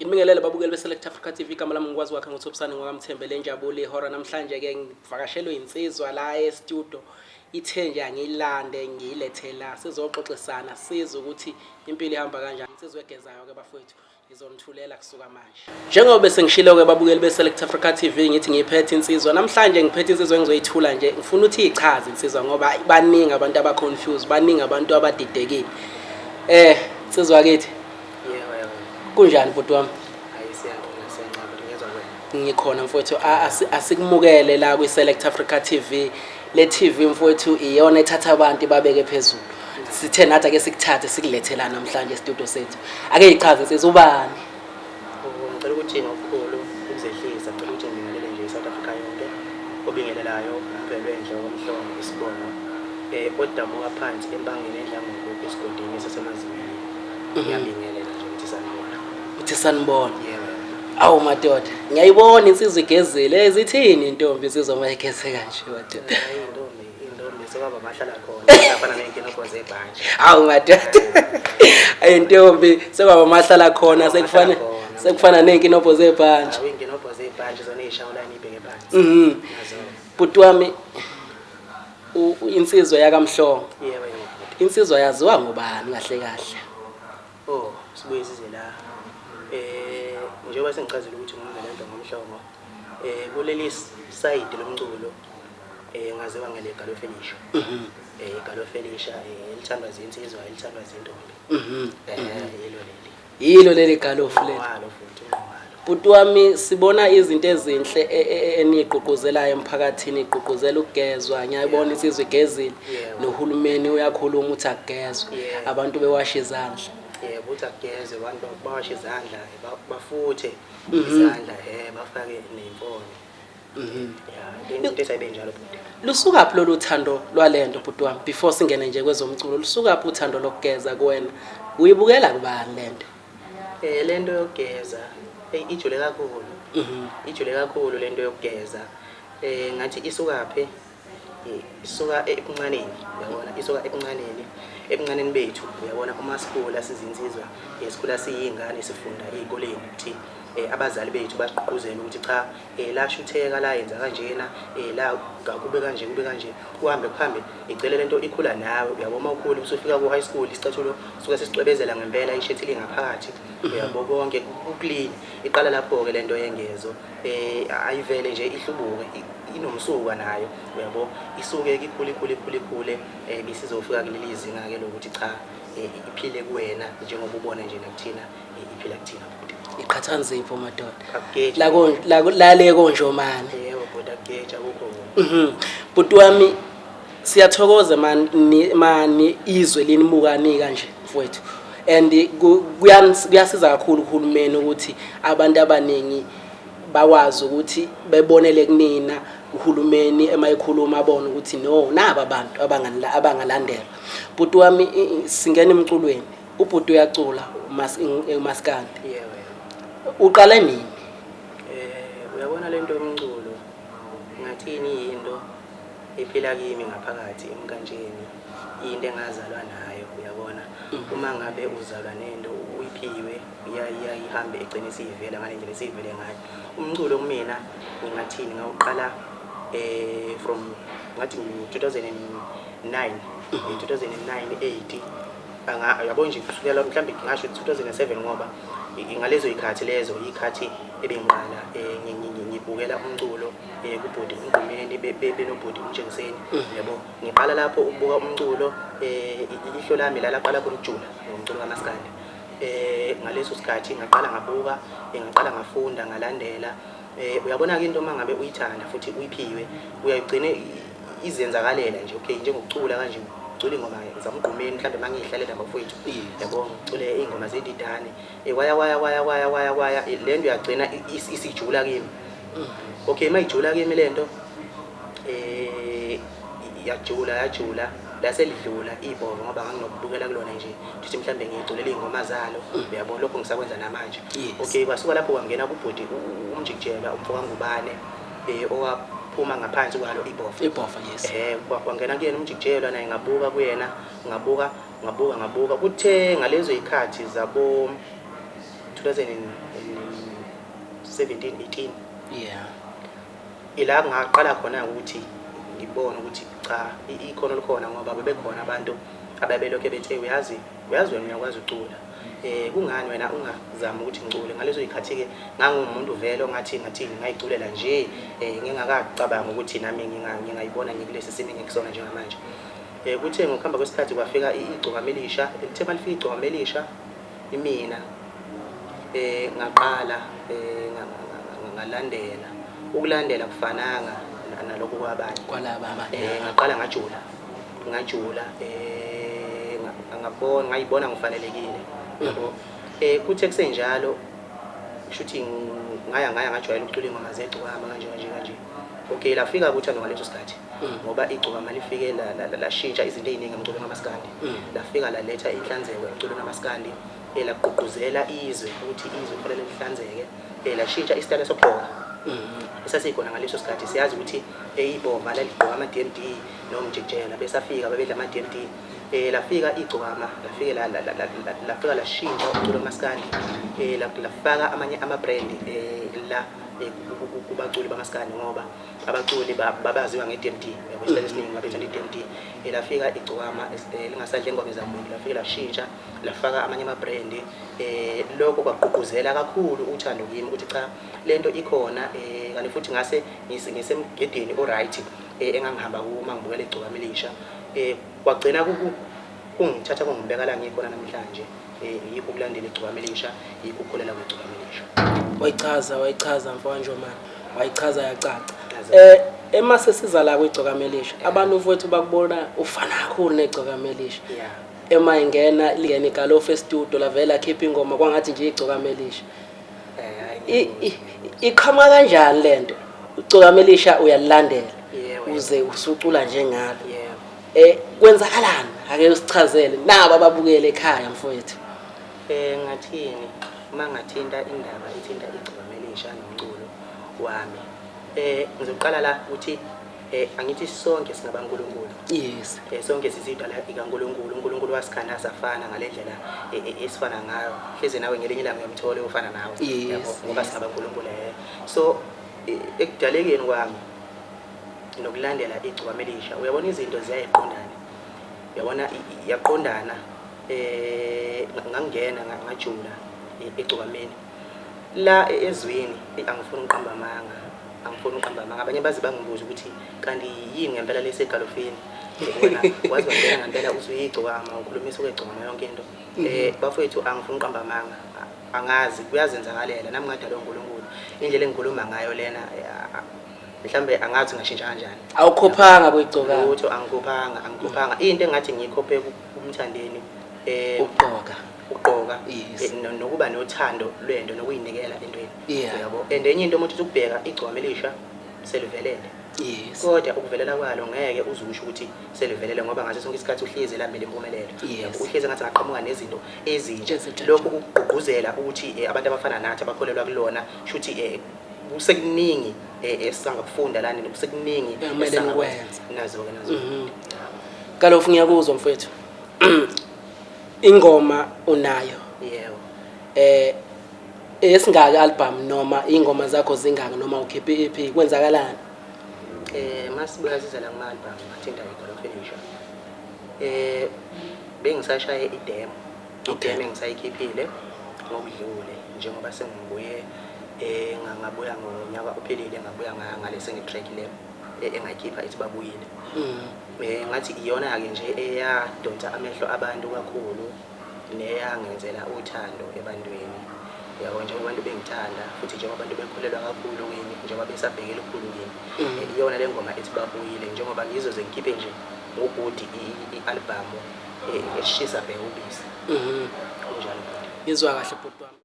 Nginibingelele babukeli beSelect Africa TV. Igama lami ngikwazi wakhe ngoThobisane ngwakamthembele injabulo ihora. Namhlanje ke ngivakashelwe insizwa la e-studio, ithe nje angiyilande ngiyilethe la sizoxoxisana sizwe ukuthi impilo ihamba kanjani. Insizwa egezayo ke bafowethu, ngizonithulela kusuka manje. Njengoba bese ngishilo ke babukeli beSelect Africa TV, ngithi ngiphethe insizwa namhlanje, ngiphethe insizwa engizoyithula nje. Ngifuna ukuthi ichaze insizwa ngoba baningi abantu aba-confused, baningi abantu abadidekile. Insizwa kithi. Yebo. Kunjani, bhuti wami? Hayi, siyabonga, siyancama, ngiyezwa wena. Ngikhona mfowethu. Asikumukele la kwi-Select Africa TV. Le TV mfowethu iyona ethatha abantu ibabeke phezulu. Sithe nathi ake sikuthathe sikulethela namhlanje e-studio sethu. Ake yichaze sisi, ubani? Oh, ngicela ukuthi ngokukhulu ukuzehlisa, ngicela ukuthi ngibingelele nje iSouth Africa yonke. Obingelelayo umphelwe enhle womhlongo isibongo. Odabuka phansi empangeni edlangobo esigodini sasemazimini. Ngiyabingelela nje ukuthi sanibona. Uthi sanibona. Yebo. Awu madoda, ngiyayibona insizwa igezile. Zithini intombi insizwa uma igeze kanje, madoda? Hayi, intombi sekwaba bahlala khona. Lapha ney'nkinobho zebhantshi. Awu madoda, ayi intombi sekwaba mahlala khona, sekufana khona. Sekufana ney'nkinobho zebhantshi. Hawu, iy'nkinobho zebhantshi zona ey'shawulani ibheke phansi. Nazo. Bhuti wami, insizwa yakamhlongo. Yebo. Insizwa yaziwa ngubani kahle kahle? Oh, sibuye size la. Njengoba sengichazile ukuthi ngumvelendlo ngomhlongo. Kuleli side lomculo ngaziwa ngele galofu elisha. Igalofu elisha elithandwa zinsizwa, elithandwa zintombi. Yilo leli. Yilo leli galofu leli. Walo futhi unqwalo. Bhuti wami, sibona izinto ezinhle eniyigqugquzelayo emphakathini, igqugquzela ukugezwa. Ngiyayibona insizwa igezile. Nohulumeni uyakhuluma ukuthi akugezwe. Abantu bewashe izandla. Yebo, uthi akugezwe, abantu bawashe izandla, bafuthe izandla, bafake ney'mfonyo. Ya, into ethi ayibe njalo, bhuti. Lusukaphi lolu thando lwalento, bhuti wami? Before singene nje kwezomculo, lusukaphi uthando lokugeza kuwena? Uyibukela kubani lento? Lento yokugeza, hey, ijule kakhulu. Ijule kakhulu lento yokugeza. Ngathi isukaphi? Isuka ebuncaneni, uyabona, isuka ebuncaneni, ebuncaneni bethu, uyabona, uma sikhula sizinsizwa, sikhula siyingane sifunda ey'koleni ukuthi abazali bethu basigqugquzele ukuthi cha, la shutheka la, yenza kanjena, la kube kanje, kube kanje, kuhambe kuhambe igcele lento ikhula nawe, uyabo. Uma ukhula usufika ku-high school, isicathulo suke sisicwebezela ngempela, ishethi lingaphakathi, uyabo, konke ku-clean. Iqala lapho-ke lento yengezo, ayivele nje ihlubuke, inomsuka nayo, uyabo, isuke ikhule ikhule ikhule ikhule, bisizofika kuleli zinga-ke lokuthi cha, iphile kuwena njengoba ubona nje nakuthina, iphila kuthina, bhuti. Iqhathanzipho madoda. Akugeji. Lale konjomane. Yebo bhuti, akugeji, akukho. Bhuti wami, siyathokoza mani mani izwe linibuka kanje mfowethu, and kuyasiza kakhulu uhulumeni ukuthi abantu abaningi bakwazi ukuthi bebonele kunina. Uhulumeni emayikhuluma abone ukuthi no, naba abantu abangalandela. Bhuti wami, singena emculweni. Ubhuti uyacula umaskandi. Yebo. Uqale nini? Uyabona lento yomculo, ngathini, into ephila kimi ngaphakathi emkantsheni, into engazalwa nayo, uyabona. Uma ngabe uzalwa nento uyiphiwe, ihambe egcine isiyivela ngale ndlela esiyivele ngayo. Umculo kumina, ngingathini, ngawuqala from ngathi 2009, 2009 8 anga, yabo nje, kusukela mhlambe ngingasho 2007, ngoba ngalezo yikhathi lezo yikhathi ebengiqala ngibukela umculo kubhodi umgqumeni benobhodi umtshengiseni, yabo. Ngiqala lapho ukubuka umculo, ihlo lami la laqala khona ukujula ngomculo kamaskandi. Ngaleso sikhathi ngaqala ngabuka, ngaqala ngafunda, ngalandela. Uyabona-ke, into uma ngabe uyithanda futhi uyiphiwe, uyayigcine izenzakalela nje. Okay, njengokucula kanje, ngicula iy'ngoma zamgqumeni mhlawumbe uma ngiy'hlalela bafowethu, yabo, ngicule iy'ngoma zedidane. Kwaya kwaya kwaya kwaya kwaya kwaya, le nto yagcina isijula kimi. Okay, uma ijula kimi le nto, yajula yajula, laselidlula ibhova, ngoba nganginokubukela kulona nje ukuthi mhlawumbe ngiyiculela iy'ngoma zalo, uyabo, lokho ngisakwenza namanje. Okay, kwasuka lapho kwangena kubhodi umjikijelwa umfo kaNgubane, owaphuma ngaphansi kwalo ibhova. Ibhova, yes. Kwangena kuyena umjikijelwa naye, ngabuka kuyena, ngabuka ngabuka ngabuka. Kuthe ngalezo yikhathi zabo 2017 18. Yeah. Ila ngaqala khona ukuthi ngibone ukuthi cha, ikhono likhona, ngoba bebekhona abantu ababelokhu bethe, uyazi, uyazi wena uyakwazi ucula, kungani wena ungazami ukuthi ngicule? Ngalezo zikhathi-ke ngangumuntu vele ongathi ngathini, ngayiculela nje, ngingakacabanga ukuthi nami ngingayibona ngikulesi simo engikusona njengamanje. Kuthe ngokuhamba kwesikhathi kwafika igcokama elisha. Lithe malifika igcokama elisha, imina ngaqala ngalandela. Ukulandela kufananga nalokhu kwabanye. Kwalaba abanye. Ngaqala ngajula, ngabona, ngayibona ngifanelekile, yabo. Kuthe kusenjalo, kushuthi ngaya ngajwayela ukucula ingoma zegcokama kanje kanje kanje. Okay, lafika kuthando ngaleso sikhathi, ngoba igcokama lifike lashintsha izinto ey'ningi emculweni kamaskandi. Lafika laletha inhlanzeko emculweni kamaskandi, lagqugquzela izwe ukuthi izwe kufanele lihlanzeke, lashintsha isitayela sokugqoka esasikhona ngaleso sikhathi. Siyazi ukuthi ibhova laligqoka ama-DMD nomjikijela, besafika babedla ama-DMD. Lafika igcokama, lafike lafika lashintsha umculo kamaskandi, lafaka amanye ama-brand la kubaculi bamaskandi, ngoba abaculi babaziwa nge-DMD, yabo, isikhathi esiningi babethanda i-DMD. Lafika igcokama lingasadla ingoma zamuntu, lafike lashintsha, lafaka amanye ama-brand. Lokho kwagqugquzela kakhulu uthando kimi ukuthi cha, lento ikhona, kanti futhi ngase ngisemgedeni o-right, engangihamba kuwo uma ngibukela igcokama elisha. Kwagcina kungithatha kungibeka la ngikhona namhlanje. Yikho ukulandela igcokama elisha, yikho ukukholela kwigcokama elisha. Wayichaza, wayichaza mfowethu, wayichaza yacaca. Yazi. Emase siza la kwigcokama elisha, abantu mfowethu bakubona ufana kakhulu negcokama elisha. Ema ingena lingena igalofu e-studio, lavela akhipha ingoma kwangathi nje igcokama elisha. Iqhamuka kanjani lento? Igcokama elisha uyalilandela, uze usucula njengalo. Kwenzakalani? Ake usichazele nabo ababukele ekhaya, mfowethu. Ngathini, uma ngathinta indaba ithinta igcokama elisha nomculo wami, ngizoqala la ukuthi angithi sonke singabaNkulunkulu. Sonke sizidala ikaNkulunkulu. uNkulunkulu wasikhanda safana ngale ndlela esifana ngayo. Hleze nawe ngelinye ilanga uyamthola ufana nawe. Yabo, ngoba singabaNkulunkulu. So ekudalekeni kwami nokulandela igcokama elisha, uyabona izinto ziyayiqondana, uyabona, iyaqondana. Ngangena ngajula egcokameni la ezweni. Angifuni ukuqamba amanga, angifuni ukuqamba amanga. Abanye baze bangibuza ukuthi kanti yini ngempela lesegalofini, wena wazi wangena ngempela usuyigcokama, ukhulumisa okwegcokama yonke into. Bafowethu, angifuni ukuqamba amanga, angazi, kuyazenzakalela. Nami ngadalwa uNkulunkulu. Indlela engikhuluma ngayo lena, mhlambe angazi ngashintsha kanjani. Awukhophanga kwigcokama? Lutho, angikhophanga, angikhophanga. Into engathi ngiyikhophe kumthandeni Ukugqoka. Ukugqoka, nokuba nothando lwento nokuyinikela entweni. Yabo, and enye into, uma uthi ukubheka igcokama elisha selivelele, kodwa ukuvelela kwalo ngeke uze usho ukuthi selivelele, ngoba ngaso sonke isikhathi uhlezi elambele impumelelo. Yabo, uhlezi ngathi angaqhamuka nezinto ezintsha. Ezintsha. Lokhu kugqugquzela ukuthi abantu abafana nathi abakholelwa kulona, shuthi kusekuningi esingakufunda lana, kusekuningi ekumele esingakwenza. nikwenze. Nazo-ke, nazo. Kaloku ngiyakuzwa mfowethu, ingoma unayo. Yebo. Esingaka album noma ingoma zakho zingaka noma ukhiphe i-EP, kwenzakalani? Masibuya siza la kuma-album athinta igalofu elisha. Bengisashaye i-demo. I-demo engisayikhiphile ngokudlule, njengoba sengibuye, ngabuya ngonyaka ophelile, ngabuya ngale sengi-track le engayikhipha ethi Babuyile. Ngathi iyona-ke nje eyadonsa amehlo abantu kakhulu neyangenzela uthando ebantwini. Yabo, njengoba abantu bengithanda futhi njengoba abantu bekholelwa kakhulu kimi, njengoba besabhekele okukhulu kimi. Iyona le ngoma ethi Babuyile, njengoba ngizoze ngikhiphe nje ngobhudi i-album eshisa bhe ubisi. Kunjalo bhuti. Ngizwa kahle bhuti wami.